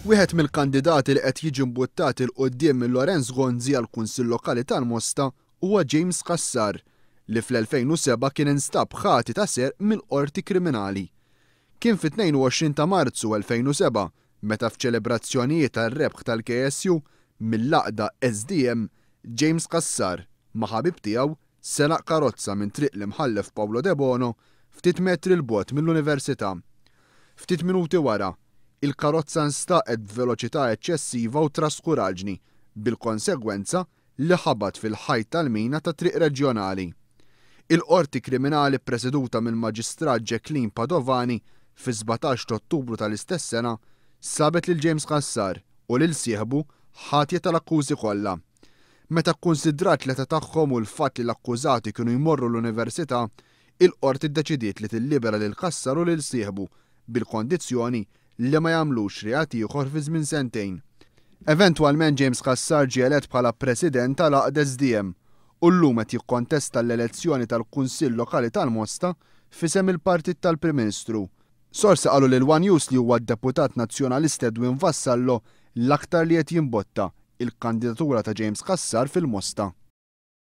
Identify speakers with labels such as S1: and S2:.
S1: Wieħed mill-kandidati li qed jiġi mbuttat 'il quddiem minn Lawrence Gonzi għall-Kunsill Lokali tal-Mosta huwa James Cassar li fl-2007 kien instab ħati ta' serq mill-Qorti Kriminali. Kien fit-22 ta' Marzu 2007 meta f'ċelebrazzjonijiet għar-rebħ tal-KSU mill-għaqda SDM, James Cassar ma' ħabib tiegħu seraq karozza minn Triq l-Imħallef Paolo Debono ftit metri 'l bogħod mill-Università. Ftit minuti wara, il-karozza nstaqet b'veloċità eċċessiva u traskuraġni, bil-konsegwenza li ħabat fil-ħajt tal-mina ta' Triq Reġjonali. Il-Qorti Kriminali ppreseduta mill-Maġistrat Jacqueline Padovani fis-17 t'Ottubru tal-istess sena sabet lil James Cassar u lil sieħbu ħatja tal-akkużi kollha. Meta kkunsidrat l-età tagħhom u l-fatt li l-akkużati kienu jmorru l-università, il-Qorti ddeċidiet li tillibera lil Cassar u lil sieħbu bil-kondizzjoni li ma jagħmlux reat ieħor fi żmien sentejn. Eventwalment James Cassar ġie elett bħala President tal-Għaqda SDM u llum qed jikkontesta l-elezzjoni tal-Kunsill Lokali tal-Mosta f'isem il-Partit tal-Prim Ministru. Sorsi qalu lil one News li huwa d-Deputat Nazzjonalista Edwin Vassallo l-aktar li qed jimbotta il-kandidatura ta' James Cassar fil-Mosta.